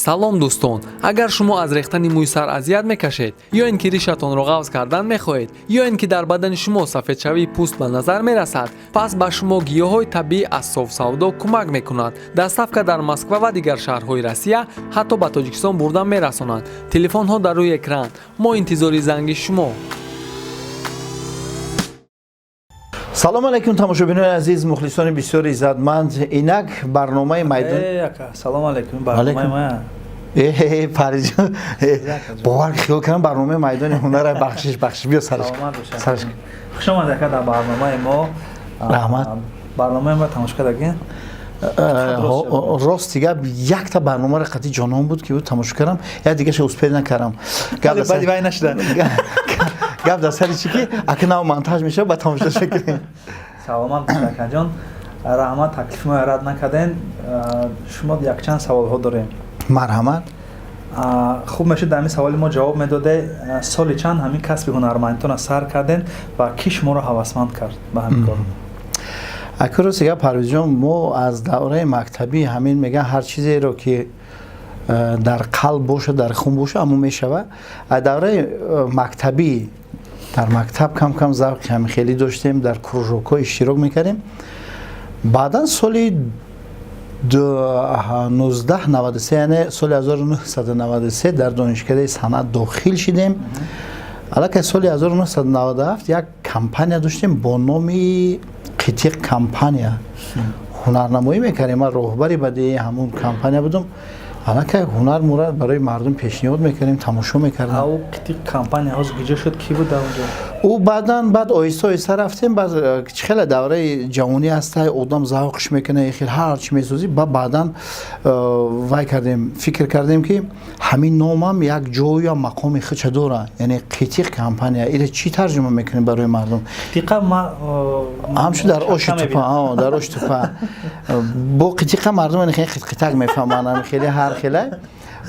Салом, дӯстон! Агар шумо аз рехтани мӯи сар азият мекашед ё ин ки ришатонро ғафз кардан мехоҳед, ё ин ки дар бадани шумо сафедшавии пӯст ба назар мерасад, пас ба шумо гиёҳҳои табиӣ аз Софсавдо кӯмак мекунад. Доставка дар Москва ва дигар шаҳрҳои Россия, ҳатто ба Тоҷикистон бурда мерасонанд. Телефонҳо дар рӯи экран. Мо интизори занги шумо. Салом алейкум, тамошобинони азиз, мухлисони бисёр иззатманд. Инак барномаи майдон. Салом алейкум, барномаи ма. Париҷон, бовар, хиёл кардам барномаи майдони ҳунара. Бахшиш, бахшиш, биё сараш. Сараш. Хуш омадед, ака, дар барномаи мо. Раҳмат. Барномаи мо тамошо кардагин? Рости гап, якта барномаро қатъи ҷонон буд, ки буд, тамошо кардам, як дигаша успел накардам. Баъди вай нашуда. Гап дар сари чи ки ака нав монтаж мешавад, ба тамошо мекунем. Саломат бошед, акаҷон, раҳмат, таклифи моро рад накарден. Шумо якчанд саволҳо дорем. Марҳамат. Хуб мешуд, дар ҳамин саволи мо ҷавоб медоде. Соли чанд ҳамин касби ҳунармандитонро сар карден ва кӣ шуморо ҳавасманд кард ба ҳамин кор? Ака, рости гап, Парвизҷон, мо аз давраи мактабӣ ҳамин мегӯян, ҳар чизеро ки дар қалб бошад, дар хун бошад, ҳамон мешавад. Аз давраи мактабӣ, дар мактаб кам кам завқи ҳамин хеле доштем, дар кружокҳо иштирок мекардем. Баъдан соли 1993, яъне соли 1993, дар донишкадаи санъат дохил шидем. Аллакай соли 1997 як компания доштем бо номи «Қитиқ компания», ҳунарнамоӣ мекардем. Ман роҳбари бадии ҳамун компания будам. Аллакай ҳунар мура барои мардум пешниҳод мекардем, тамошо мекардем. Ау «Қитиқ компания» ҳозир куҷо шуд, кӣ буд дар онҷо? Ӯ баъдан баъд оҳиста оҳиста рафтем. Баъд чӣ хеле давраи ҷавонӣ ҳаста, одам завқш мекунад, хел ҳар чӣ месозӣ. Ба баъдан вай кардем, фикр кардем, ки ҳамин номам як ҷою мақоми худша дорад, яъне «Қитиқ компания» ира чӣ тарҷума мекунем барои мардум? Қитиқа ма. Ҳамчун дар оши тупа, дар оши тупа бо қитиқа мардум хеле қитқитак мефаҳманд, хеле ҳар хеле.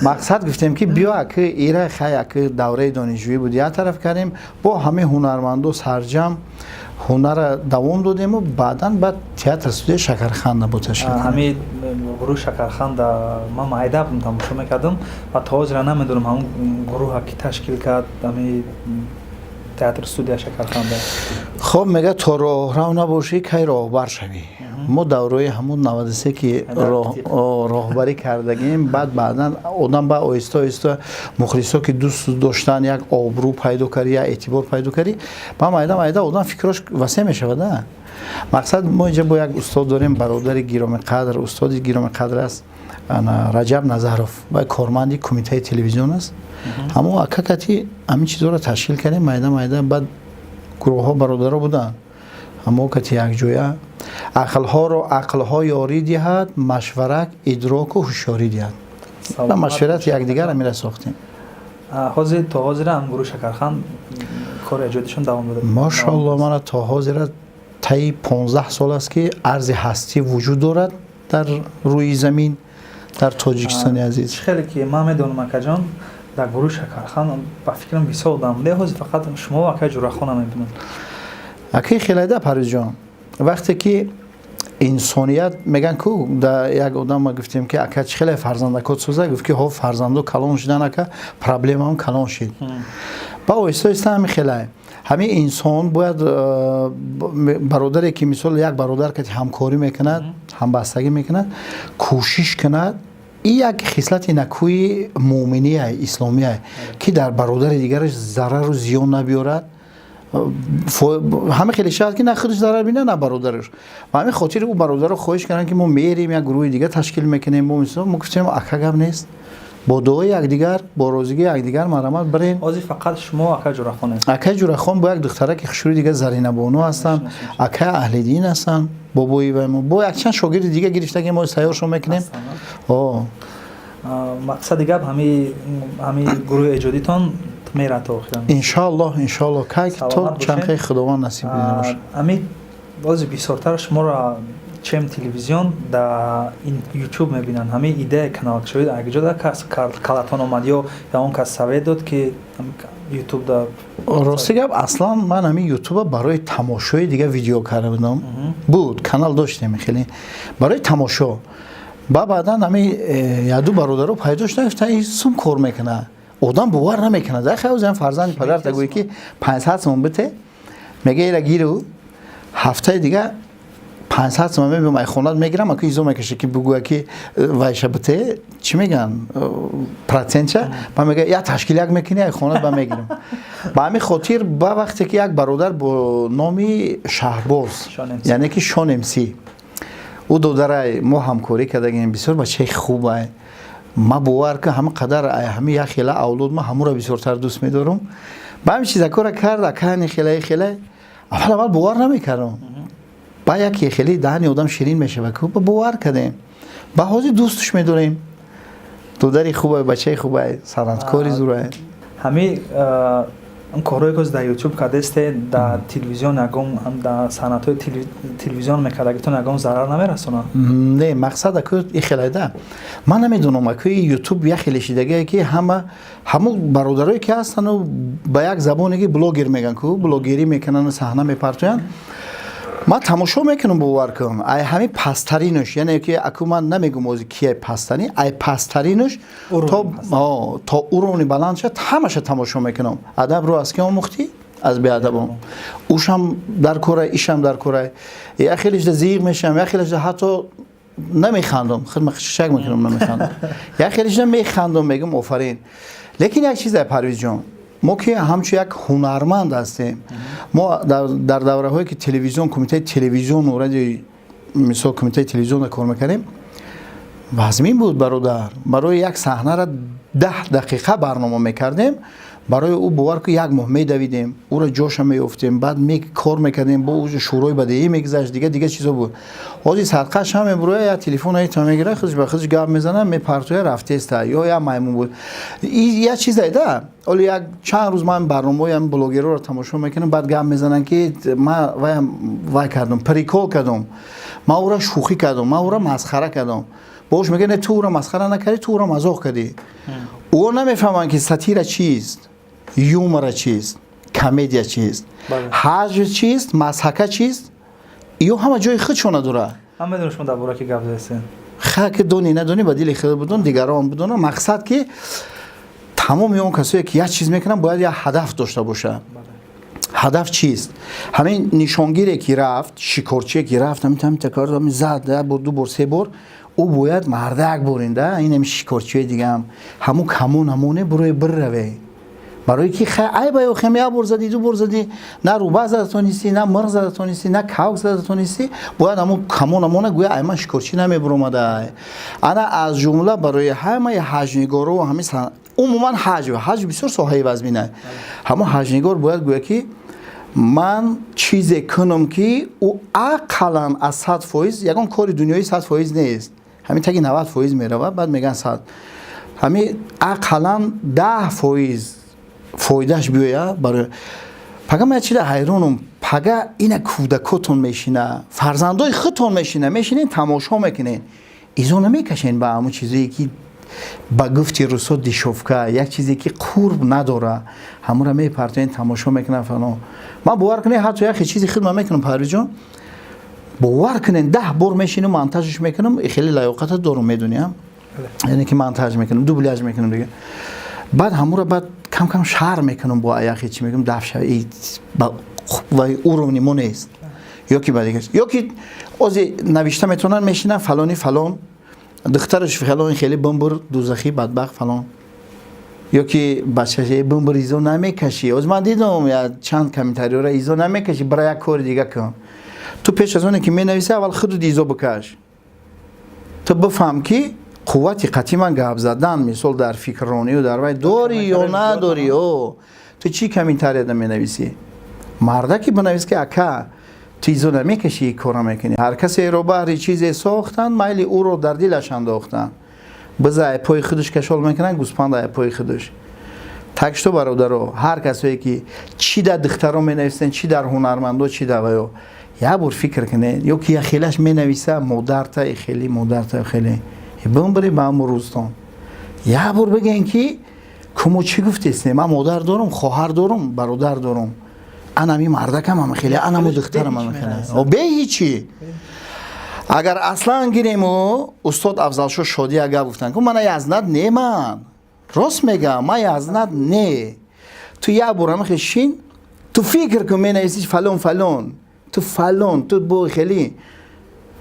Мақсад гуфтем, ки биё, аки ира хай, аки давраи донишҷӯӣ буд, як тараф кардем, бо ҳамаи ҳунармандо сарҷам ҳунара давом додему баъдан ба театр студияи «Шакарханда» бо ташкил. Ҳамин гурӯҳи «Шакарханда» ман майда будам, тамошо мекардам ва то ҳозира намедонам, ҳамун гурӯҳа ки ташкил кард ҳамин театр студия «Шакарханда»? Хоб, мега, то роҳрав набошӣ, кай роҳбар шавӣ? Мо давраи ҳамун 93 ки роҳбарӣ кардагим, баъд баъдан одам ба оҳиста оҳиста мухлисо ки дӯст доштан, як обрӯ пайдо кардӣ, як эътибор пайдо кардӣ, ба майда майда одам фикрош васеъ мешавад. Мақсад, мо инҷа бо як устод дорем, бародари гиромиқадр, устоди гиромиқадр аст, Раҷаб Назаров ва корманди кумитаи телевизион аст. Ҳамон ака кати ҳамин чизҳоро ташкил кардем майда майда. Баъд гурӯҳҳо, бародаро буданд, ҳамо кати якҷоя. Ақлҳоро ақлҳо ёрӣ диҳад, машварат идроку ҳушёрӣ диҳад. Ба машварати якдигар амира сохтем. Ҳозир, то ҳозира ҳам гурӯҳи «Шакархан» кори эҷодишон давом додад? Мошоалло, мана то ҳозира таи 15 сол аст, ки арзи ҳастӣ вуҷуд дорад дар рӯи замин, дар Тоҷикистони азиз. Чӣ хеле ки ман медонам, акаҷон, дар гурӯҳи «Шакархан» ба фикрам бисёр одам буде, ҳозир фақат шумо акаи Ҷурахона мебинам. Акаи хелайда, Парвизҷон, вақте ки инсоният мегӯянд ку, да як одам ма гуфтем, ки ака, чӣ хеле фарзандакот соза? Гуфт, ки ҳо, фарзандо калон шудан, ака, проблемаам калон шид. Ба оҳиста оҳиста ҳами хелай, ҳамин инсон бояд бародаре ки, мисол, як бародар кати ҳамкорӣ мекунад, ҳамбастагӣ мекунад, кӯшиш кунад. Ин як хислати накӯи муъминия, исломия, ки дар бародари дигараш зарару зиён набиёрад. Ҳама хеле шояд, ки на худаш зарар бина, на бародараш. Ба ҳамин хотир ӯ бародаро хоҳиш карданд, ки мо мерем, як гурӯҳи дига ташкил мекунем. Мо гуфтем, ака, гап нест, бо дуои якдигар, бо розигии якдигар, марҳамат, бирем. Ҳозир фақат шумо ака Ҷурахон? Акаи Ҷурахон бо як духтараки хушрӯи дига, Заринабону ҳастанд, акаи Аҳлидин ҳастанд, бобои мо, бо якчанд шогирди дига гирифта, ки мо сайёршон мекунем. Мақсади гап, ҳами гурӯҳи эҷодитон мерад то охира? Иншоаллоҳ, иншоаллоҳ, кай то чанқаи Худованд насиб дида бошад. Ҳами бози бисёртар шуморо чем телевизион да YouTube мебинанд. Ҳамин идеяи каналкушоӣ агиҷо да кас калатон омад ё он кас совет дод, ки YouTube да? Рости гап, аслан ман ҳамин Ютуба барои тамошои дига видео карда будам. Буд, канал доштем, хеле барои тамошо. Ба баъдан ҳами яду бародаро пайдо шуда, гуфтан, ин сум кор мекунад, одам бовар намекунад. Хай, фарзанди падарта гӯӣ, ки 500 сомон бите, мега, ира гиру, ҳафтаи дига 500 сомон мебиём, ай хонат мегирам. Аку изо мекаша, ки бугӯя, ки вайша бите, чӣ мегӯян, процентша ба мега, я ташкиляк мекунӣ, ай хонат ба мегирам. Ба ҳамин хотир, ба вақте ки як бародар бо номи Шаҳбоз, яъне ки Шон МС, ӯ додарай, мо ҳамкорӣ кардагем, бисёр бачаи хубай. Ма бовар ка, ҳама қадар ҳами як хела авлод, ма ҳамуро бисёртар дӯст медорам. Ба ҳамин чизакора кард, акани хелаи хела. Аввал аввал бовар намекардам, ба яке хеле даҳани одам ширин мешавад, ку бовар кардем, ба ҳозир дӯстш медорем. Додари хубай, бачаи хубай, санъаткори зурай. Ҳами корҳое ки дар Ютуб кардесте, дар телевизион ягон, дар санъатҳои телевизион мекардагитон ягон зарар намерасонад? Не, мақсад аку и хелайда, ман намедонам, аку Ютуб як хеле шидагие, ки ҳама ҳамун бародарое ки ҳастану ба як забоне ки блогер мегӯянд, ку блогерӣ мекунанд, саҳна мепартоянд, ман тамошо мекунам. Бовар кун, ай ҳамин пасттаринаш, яъне ки аку ман намегум ози кияй пасттарин, ай пасттаринаш то уровни баланд шад, ҳамаша тамошо мекунам. Адабро аз ки омӯхтӣ? Аз беадабон. Ушам дар кора, ишам дар кора. Як хелешда зиғ мешавам, як хелешда ҳатто намехандам, худ шак мекунам, намехандам, як хелешда механдам, мегум офарин. Лекин як чизе, Парвизҷон, мо ки ҳамчун як ҳунарманд ҳастем, мо дар давраҳое ки телевизион, кумитаи телевизиону радио, мисол, кумитаи телевизионро кор мекардем, вазмин буд, бародар. Барои як саҳнара 10 дақиқа барнома мекардем, барои ӯ, бовар ку, як моҳ медавидем, ӯро ҷоша меёфтем, баъд кор мекардем, бо шӯрои бадеӣ мегузашт, дига дига чизо буд. Ҳозир садқаш ҳам мебуроя, я телефон та мегира, худш ба худш гап мезана, мепартоя, рафтеста, ё як маймун буд, як чизе да. Оли як чанд рӯз ман барномаҳои блогерҳоро тамошо мекунам, баъд гап мезананд, ки ман вай кардам, прикол кардам, ман ӯро шӯхӣ кардам, ман ӯро масхара кардам. Бош мегӯяд, не, ту ӯро масхара накардӣ, ту ӯро мазоқ кардӣ. Ӯ намефаҳманд, ки сатира чист, юмора чист, комедия чист, ҳаҷв чист, мазҳака чист. Ё ҳама ҷои худшона дорад. Ман медонам, шумо дар бора ки гап задастед. Ха, ки дони надонӣ, ба дили худ будон, дигарон будона. Мақсад, ки тамоми он касое ки як чиз мекунанд, бояд як ҳадаф дошта бошад. Ҳадаф чист? Ҳамин нишонгире ки рафт, шикорчие ки рафт, ҳамин ҳамин такрор ҳамин зад, як бор, ду бор, се бор, ӯ бояд мардак буринда. Ин ҳами шикорчиёи дигаам ҳамун камон ҳамоне бурои бирраве, барои ки айба ё хем, як бор задӣ, ду бор задӣ, на рӯба зада тонистӣ, на мирғ зада тонистӣ, на кавк зада тонистӣ. Бояд ҳамун камон ҳамона гӯя, ай ман шикорчӣ намебуромада. Ана аз ҷумла барои ҳамаи ҳаҷнигоро, ҳамин умуман ҳаҷв бисёр соҳаи вазмина. Ҳамон ҳаҷнигор бояд гӯя, ки ман чизе кунам, ки ӯ ақаллан аз 100%, ягон кори дунёӣ 100% нест, ҳамин таги 90% меравад, баъд мегӯянд 100, ҳамин ақаллан 10% фоидааш биёя. Барои пага ман чида ҳайронум, пага ина кӯдакотон мешина, фарзандои худтон мешина, мешинен, тамошо мекунен, изо намекашен ба ҳамон чизое, ки ба гуфти русо дешёвка, як чизе ки қурб надора, ҳамонро мепартоен, тамошо мекунан, фалон. Ман, бовар кунед, ҳатто яхе чизи хидмат мекунам, Парвизҷон, бовар кунед, 10 бор мешинам, монтажш мекунам. Хеле лаёқата дорум, медониям, яъне ки монтаж мекунам, дубляж мекунам дига. Баъд ҳамуро баъд кам кам шар мекунам, бо аяхе чӣ мегӯям, дафша ва уровни мо нест, ё ки ба дигар, ё ки ози навишта метавонанд, мешинанд, фалони фалон духтараш фалон хеле бимбур, дузахӣ, бадбахт, фалон, ё ки бачаш бимбур, изо намекашӣ. Оз ман дидам чанд комментариёра: изо намекашӣ, бара як кори дига кун. Ту пеш аз оне ки менависӣ, аввал худут изо бикаш. Ту бифаҳм, ки қуввати қатъи ман гап задан, мисол, дар фикрронию дар вай дорӣ ё надорӣ. О ту чӣ комментарияда менависӣ? Мардаки бинавис, ки ака, ту изо намекашӣ, кора мекунӣ. Ҳар касеро баҳри чизе сохтанд, майли ӯро дар дилаш андохтанд. Биза ай пои худаш кашол мекунанд, гӯспанд ай пои худаш. Так что, бародаро, ҳар касое ки чӣ дар духтаро менависанд, чӣ дар ҳунармандо, чӣ дар ваё, як бор фикр кунед. Ё ки яхелаш менависа, модарта хеле, модарта хеле, бимбири ба ҳамун рӯзтон, як бор бигӯен, ки кумо чӣ гуфтестем? Ман модар дорум, хоҳар дорум, бародар дорум, анами мардакам ама хеле, анамо духтарам ама хеле, бе ҳичи. Агар аслан гирему, устод Афзалшо Шодӣ агар гуфтанд, ку мана язнат не, ман рост мегам, ман язнат не. Ту як бор ҳамахе шин, ту фикр кун, менависӣ фалон фалон, ту фалон, ту бо хеле,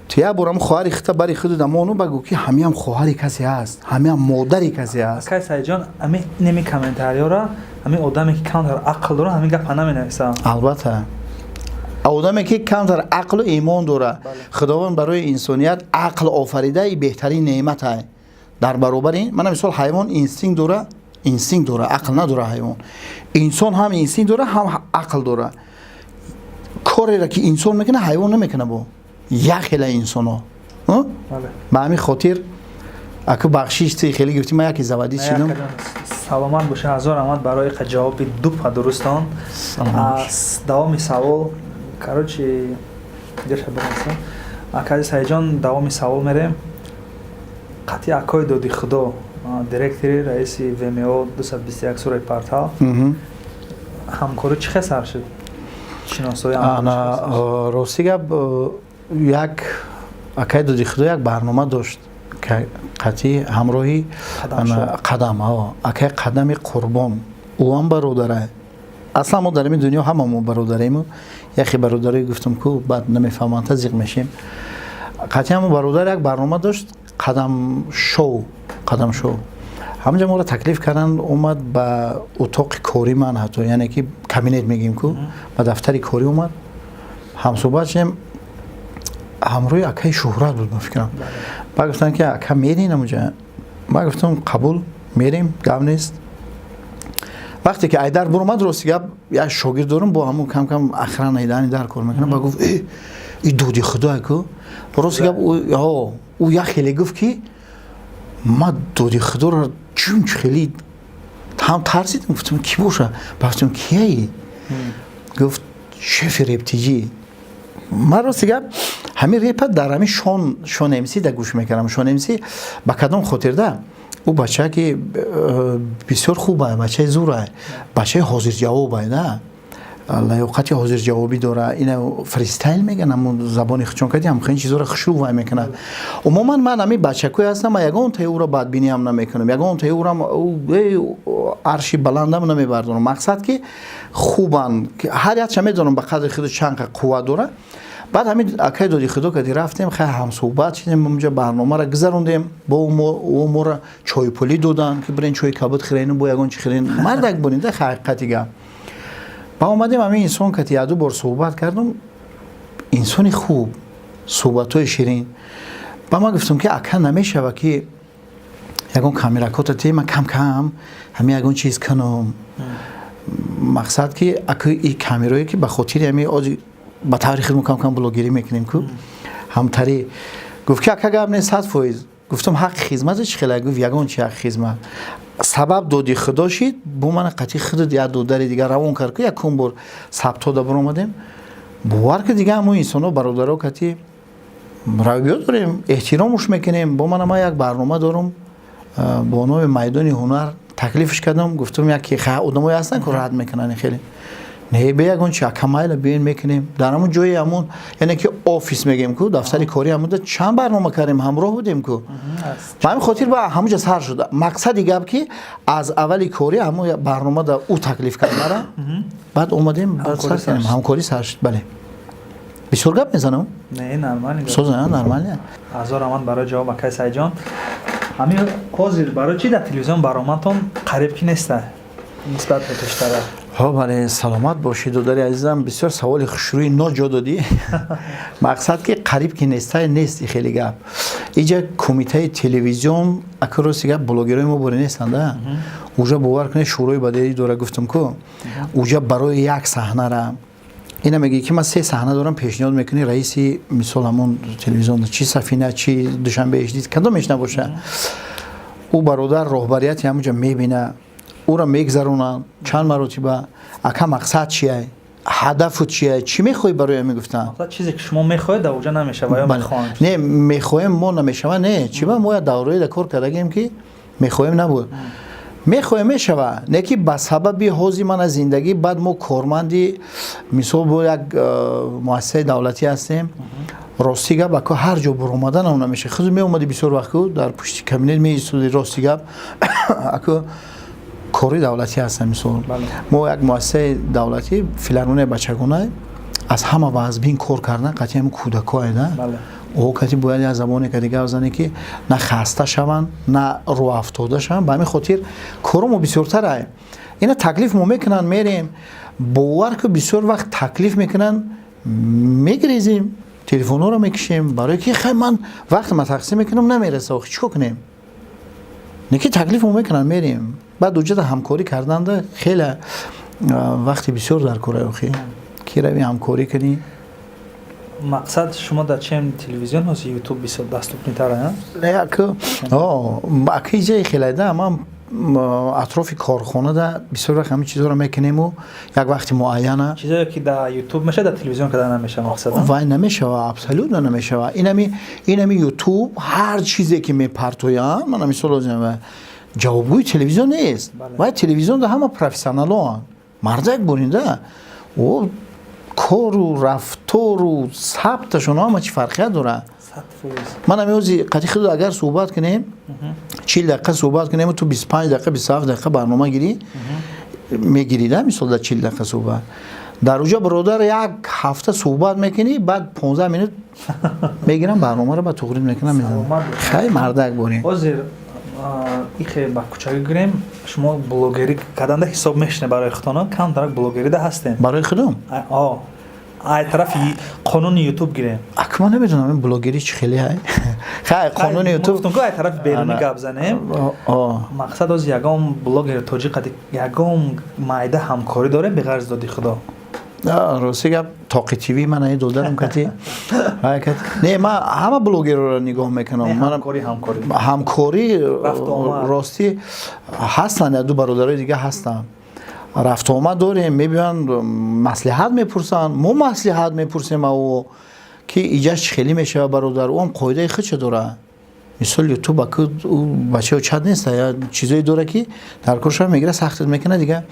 ту як борам хоҳари хита бари худу дамону багӯ, ки ҳамиам хоҳари касе ҳаст, ҳамиам модари касе ҳаст. Акай Саидҷон, ами неми комментариёра ҳамин одаме, ки камтар ақл дора, ҳамин гапа наменависа. Албатта, одаме, ки камтар ақлу имон дора. Худованд барои инсоният ақл офарида, и беҳтарин неъмат ай. Дар баробари мана мисол, ҳайвон инстинкт дора, инстинкт дора, ақл надора ҳайвон. Инсон ҳам инстинкт дора, ҳам ақл дора. Кореро, ки инсон мекунад, ҳайвон намекунад. Бо як хела инсоно. Ба ҳамин хотир, аку, бахшиш, ти хеле гуфтӣ, ман яке заводить шидам. Саломат боша, ҳазор раҳмат барои ҷавоби дупа дурустон. Давоми савол, короче, деша бирасам. Акаи Саидҷон, давоми савол мерем. Қатъи акои Доди Худо, директори раиси ВМО 221 сураи портал, ҳамкорӣ чӣ хел сар шуд? Шиносои? Рости гап, як акаи Доди Худо як барнома дошт қатъи ҳамроҳи Қадам, акаи Қадами Қурбон. Ӯам бародарай. Аслан мо дар ин дунё ҳама мо бародарему, яхе бародарое гуфтам ку, баъд намефаҳманд, зиқ мешем. Қатъи ҳамон бародар як барнома дошт, Қадам шоу, Қадам шоу. Ҳамонҷа моро таклиф карданд. Омад ба утоқи кори ман, ҳатто яъне ки кабинет мегӯем ку, ба дафтари корӣ омад, ҳамсӯҳбат шудем. Ҳамроҳи акаи Шӯҳрат буд, ба фикрам. Баъд гуфтанд, ки ака, мерин ҳамонҷа? Ман гуфтам, қабул, мерем, гап нест. Вақте ки айдар буромад, рости гап, як шогирд дорам, бо ҳамун кам кам охрана дани дар кор мекунам, ба гуфт: «И Доди Худое ку». Рости гап, ӯ як хеле гуфт, ки ма Доди Худоро чун хеле ҳам тарсидам. Гуфтам, ки боша? Гуфтам, кияи? Гуфт, шефи Рептиҷӣ. Ман, рости гап, ҳамин репа дар ҳамин Шон МС да гӯш мекардам. Шон МС ба кадом хотирда? Ӯ бача, ки бисёр хуба, бачаи зура, бачаи ҳозирҷавоба да, лаёқати ҳозирҷавобӣ дора. Ина фристайл меган, ҳамун забони хучон кади, ҳам хеле чизоро хушрӯ вай мекунад. Умуман, ман ҳамин бачакое ҳастам, ман ягон таи ӯро бадбиниам намекунам, ягон таи ӯрам арши баландам намебардорам. Мақсад, ки хубанд, ҳар якча медонам, ба қадри худу чанд қувват дора. Баъд ҳамин акаи Доди Худо кади рафтем, хай, ҳамсӯҳбат шидем, онҷа барномаро гузарондем. Бо ӯ моро чойпулӣ доданд, ки бирен чойи кабуд хӯрену бо ягон чи хӯрен. Мардак бурем да, ҳақиқати гап. Ба омадем, ҳамин инсон кати яду бор суҳбат кардам. Инсони хуб, суҳбатҳои ширин. Ба ман гуфтам, ки ака, намешава, ки ягон камеракота те, ман кам кам ҳамин ягон чиз кунам? Мақсад, ки ака, и камерое, ки ба хотири ҳами ози ба таври худмо кам кам блогерӣ мекунем ку, ҳамтари. Гуфт, ки ака, гап не, 100%. Гуфтам, ҳаққи хизмата чӣ хела? Гуфт, ягон чи ҳаққи хизмат. Сабаб Доди Худо шид, бо мана қатъи худат як додари дигар равон кард, ку якум бор сабтода баромадем. Бовар ки, дига ҳамон инсонҳо, бародаро кати равбиёт дорем, эҳтиромуш мекунем. Бо мана ман як барнома дорам бо номи «Майдони ҳунар». Таклифш кардам, гуфтам, яке одамое ҳастанд, ки рад мекунанд, хеле не, бе ягон чи, ака, майла, биён, мекунем. Дар ҳамон ҷои ҳамон, яъне ки офис мегӯем ку, дафтари кори ҳамуда чанд барнома кардем, ҳамроҳ будем ку. Ба ҳамин хотир ба ҳамуҷа сар шуда. Мақсади гап, ки аз аввали кори ҳамон барнома да ӯ таклиф кард мара, баъд омадем, ҳамкорӣ сар шуд. Бале, бисёр гап мезанам. Не, нормально. Соза, нормально. Ҳазор раҳмат барои ҷавоб, акай Саидҷон. Ҳамин ҳозир барои чӣ дар телевизион баромадтон қариб ки неста нисбат ба пештара? Ҳо, бале, саломат бошӣ, додари азизам, бисёр саволи хушрӯи ноҷо додӣ. Мақсад, ки қариб ки нестай, нест, хеле гап. Иҷа кумитаи телевизион, ака, рости гап, блогерои мо боре нестанда. Уҷа, бовар кунед, шӯрои бадеӣ дора, гуфтам ку. Уҷа барои як саҳнара ина мегӯӣ, ки ман се саҳна дорам, пешниҳод мекунӣ раиси, мисол, ҳамон телевизион, чи Сафина, чи Душанбе HD, кадомеш набоша, ӯ бародар роҳбарияти ҳамонҷа мебина, ӯро мегзаронанд чанд маротиба. Ака, мақсад чия, ҳадафу чия, чӣ мехоҳӣ барои мегуфтанд? Чизе ки шумо мехоҳед, дар оҷа намешава ё мехоҳанд? Не, мехоҳем мо, намешава. Не, чиба мо як давраи да кор кардагем, ки мехоҳем набуд, мехоҳем мешава, не ки ба сабаби ҳози ман аз зиндагӣ. Баъд мо корманди, мисол, бо як муассисаи давлатӣ ҳастем. Рости гап, ако, ҳар ҷо буромаданам намеша. Худ меомади, бисёр вақт ку дар пушти кабинет меистоди. Рости гап, ако, кори давлатӣ ҳастам. Мисол, мо як муассисаи давлатӣ, филармонияи бачагона, аз ҳама вазбин кор кардан қатъи ҳами кӯдакҳое да. О, кати бояд як забоне кади гап зане, ки на хаста шаванд, на рӯафтода шаванд. Ба ҳамин хотир коромо бисёртар. Ина таклиф мо мекунанд, мерем. Бовар ку, бисёр вақт таклиф мекунанд, мегирезем, телефонҳоро мекушем, барое ки хай, ман вақт ма тақсим мекунам, намереса. Охи, чӣ кор кунем? Не ки таклиф мо мекунанд, мерем. Баъд уҷада ҳамкорӣ карданда хеле вақти бисёр дар кора, охи, ки рави ҳамкорӣ кунӣ. Мақсад, шумо дар чем телевизион, ҳози ютуб бисёр доступный тара? Ака, иҷаи хеле ман атрофи корхонада бисёр вақт ҳамин чизҳоро мекунему, як вақти муайяна. Чизое ки дар ютуб мешава, дар телевизион када намешава, мақсад? Вай намешава, абсолютно намешава. Инами ютуб ҳар чизе ки мепартоянд, мана мисол, ҷавобгӯи телевизион нест. Вай телевизион ҳама профессионалоанд, мардак буринда о кору рафтору сабташон, ҳама чи фарқият дорад. Ман ҳамиҳози қатъи худ агар суҳбат кунем, 40 дақиқа суҳбат кунем, ту 25 дақиқа, 27 дақиқа барнома гирӣ мегирӣ да. Мисол, дар 40 дақиқа суҳбат дар уҷа, бародар, як ҳафта суҳбат мекунӣ, баъд 15 минут мегирам барномаро, ба туғрид мекунам. Хай, мардак борем. Ҳозир ихе ба кӯчагӣ гирем, шумо блогерӣ карданда ҳисоб мешине барои худтона? Камтарак блогерида ҳастем? Барои худум? Ай тарафи қонуни ютуб гирем. Ака, ман намедонам, ин блогерӣ чӣ хеле ҳай. Хай, қонуни ютуб. Ай тарафи берунӣ гап занем. Мақсад, ози ягон блогери тоҷик қади ягон майда ҳамкорӣ дорем, беғарз доди худо? Рости гап, Тоқи ТВ ман аи додарам кати. Не, ман ҳама блогерро нигоҳ мекунам. Ҳамкорӣ, ростӣ, ҳастанд, як ду бародарои дига ҳастанд, рафтуомад дорем, мебиёнд, маслиҳат мепурсанд, мо маслиҳат мепурсем ав, ки иҷаш чӣ хеле мешавад, бародар. Ӯам қоидаи худша дорад. Мисол, ютуб аку бачао чат нест, чизое дорад, ки дар корша мегира, сахтат мекунад дига.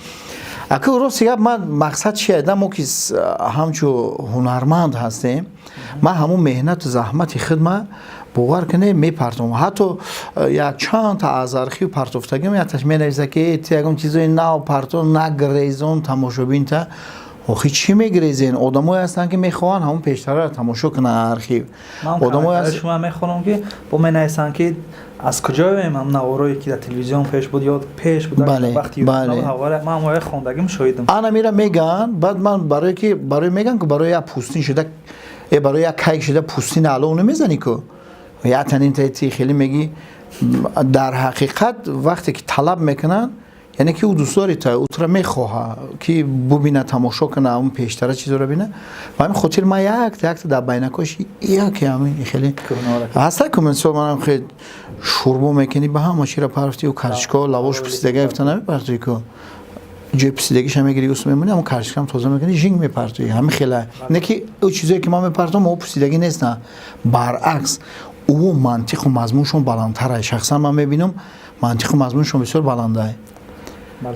Аку, рости гап, ман мақсад чи да, мо ки ҳамчу ҳунарманд ҳастем, ман ҳамун меҳнату заҳмати худма, бовар кунед, мепартом. Ҳатто як чандта аз архив партофтагим, якташ менависа, ки ти ягон чизои нав парто, нагрезон тамошобинта. Охи, чӣ мегрезен? Одамое ҳастанд, ки мехоҳанд ҳамун пештараро тамошо кунанд, архив. Одамое шумо мехонам, ки бо менависанд, ки аз куҷоем ҳам наворое, ки дар телевизион пеш буд ё пеш буд, вақти ман ҳамоя хондагим, шоҳидам. Ана мира меган. Баъд ман барое ки барои меган, ки барои як пӯстин шуда, барои як кайк шуда, пӯстин алов намезанӣ ку, як танин ти хеле мегӣ. Дар ҳақиқат, вақте ки талаб мекунанд, яъне ки ӯ дӯст дори та, ӯ тура мехоҳа, ки бубина, тамошо куна, он пештара чизоро бина. Ба ҳамин хотир ман якта якта дар байнакош яке ҳамин хеле ҳаста ку. Мисол, манам хеле шӯрбо мекунӣ, ба ҳама чира партӣ, картишка, лавош пусидага гуфта намепартоӣ ку, ҷои пусидагиша мегири, ус мемонӣ, ҳамон картишкам тоза мекунӣ, жинг мепартоӣ. Ҳамин хела не, ки ӯ чизое, ки ман мепартом, ӯ пусидагӣ нестанд, баръакс, ӯ мантиқу мазмуншон баландтар. Шахсан ман мебинам, мантиқу мазмуншон бисёр баландае. Ба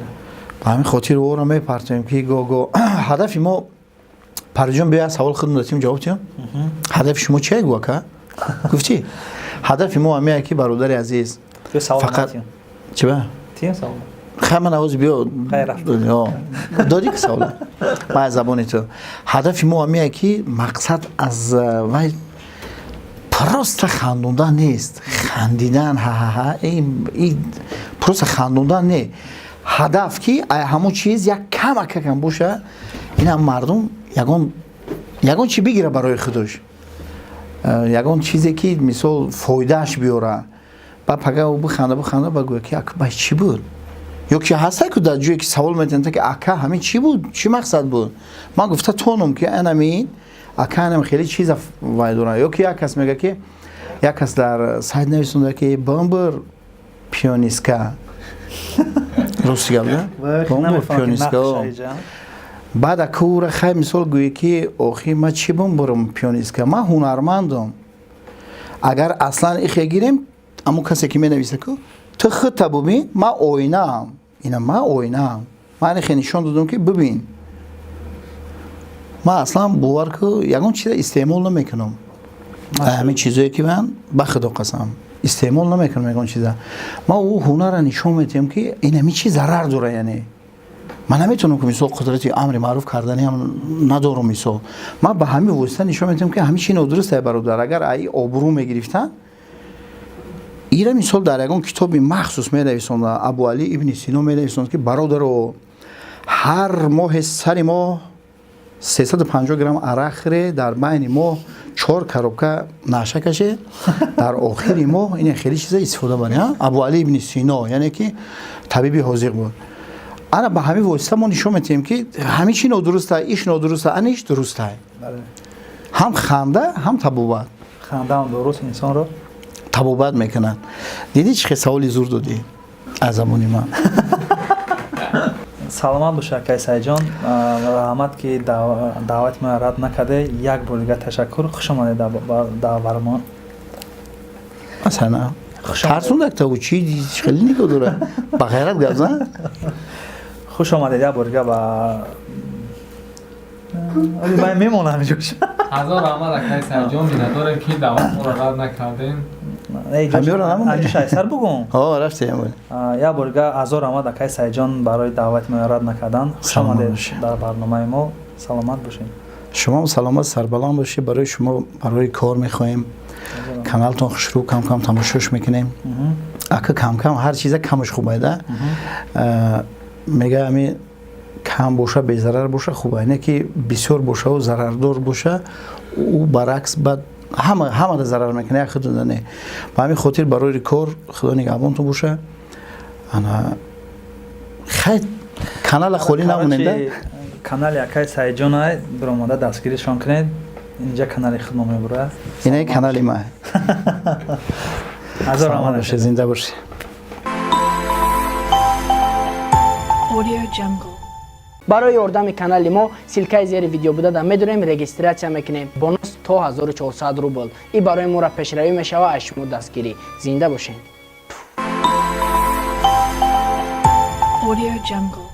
ҳамин хотир ӯро мепартоем, ки го ҳадафи мо, Париҷон, биё, савол худм датим, ҷавоб тиём. Ҳадафи шумо чие, гу, ака? Гуфтӣ, ҳадафи мо ҳамея, ки, бародари азиз, фақат чи ба хай, ман авози биё додӣ, ки савол ма аз забони ту. Ҳадафи мо ҳамея, ки мақсад аз вай просто хандондан нест. Хандидан, ҳаҳаҳа, просто хандондан не. Ҳадаф, ки ҳамон чиз як камакакам боша, инам мардум ягон чи бигира барои худаш, ягон чизе, ки мисол фоидааш биёра. Ба пага биханда, биханда, ба гӯя, ки ака, ба чӣ буд? Ё ки ҳаста ку, дар ҷое ки савол метиҳанд, ки ака, ҳамин чӣ буд, чӣ мақсад буд? Ман гуфта тонум, ки анамин ака, анам хеле чиза вай дорам. Ё ки як кас мега, ки як кас дар сайт нависонда, ки бомбр пиониска, рости гап да, бомбр пиониска. Баъд ака, ӯра хай, мисол, гӯе, ки охи, ман чӣ бомбурам пиониска? Ман ҳунармандам. Агар аслан ихе гирем, аммо касе ки менависа ку, ту худта бубин, ман оинаам, ина ман оинаам, ман ихе нишон додам, ки бубин. Ман аслан, бовар ку, ягон чиза истеъмол намекунам. Ҳамин чизое ки ман, ба худо қасам, истеъмол намекунам ягон чиза. Ман ӯ ҳунарра нишон медиҳам, ки ин ҳамин чиз зарар дора. Яъне ман наметавонам, ки мисол қудрати амри маъруф кардани ҳам надорам. Мисол, ман ба ҳамин восита нишон медиҳам, ки ҳамин чи нодуруст ай, бародар. Агар аи обрӯ мегирифтанд, ира мисол дар ягон китоби махсус менависонд, Абуалӣ ибни Сино менависонд, ки бародаро, ҳар моҳе сари моҳ 350 грамм арақ хӯре, дар байни моҳ чор коробка наша каше, дар охири моҳ ин хеле чиза истифода барӣ. Абуалӣ ибни Сино, яъне ки табиби ҳозиқ буд. Ана ба ҳамин восита мо нишон медиҳем, ки ҳамин чи нодуруста, иш нодуруста, ана иш дуруста. Ҳам ханда, ҳам табобат. Хандаам дуруст инсонро Табобат мекунад. Дидӣ, чӣ хел саволи зур додӣ аз забони ман. Саломат боша, акай Сайҷон. Раҳмат, ки даъвати маро рад накарде. Як бор дигар ташаккур. Хуш омадед дар барнома. Масалан, тарсундак таву чи хеле нигоҳ дора, ба ғайрат гап зан. Хуш омадед як бор дигар ба мемонам ҷош. Ҳазор раҳмат, акай Сайҷон. Миннатдорем, ки даъват моро рад накардем. Сар бугум. Рафтем. Як бор дигар ҳазор раҳмат, акай Сайҷон, барои даъвати моро рад накардан. Хуш омадед дар барномаи мо, саломат бошед. Шумоам саломат, сарбаланд бошед. Барои шумо барои кор мехоҳем. Каналтон хушрӯ, кам кам тамошош мекунем. Ака, кам кам ҳар чиза камаш хубайда мега. Ами кам боша, безарар боша, хуба, не ки бисёр бошаву зарардор боша, ӯ баръакс бад, ҳамада зарар мекунад, як худуда не. Ба ҳамин хотир барои кор худо нигаҳбонтон боша. Ана хай, канала холӣ намоненда. Канали акай Сайҷонай биромада дастгиришон кунед. Инҷа канали худмо мебурад. Инаи канали ма. Ҳазор раҳмат. Боше, зинда бошед. Audio Jungle. Барои ёрдами канали мо ссылка и зери видео буда да медонем, регистрация мекунем, бонус то 1400 рубл и барои моро пешравӣ мешава. Аз шумо дастгирӣ. Зинда бошед. Audio Jungle.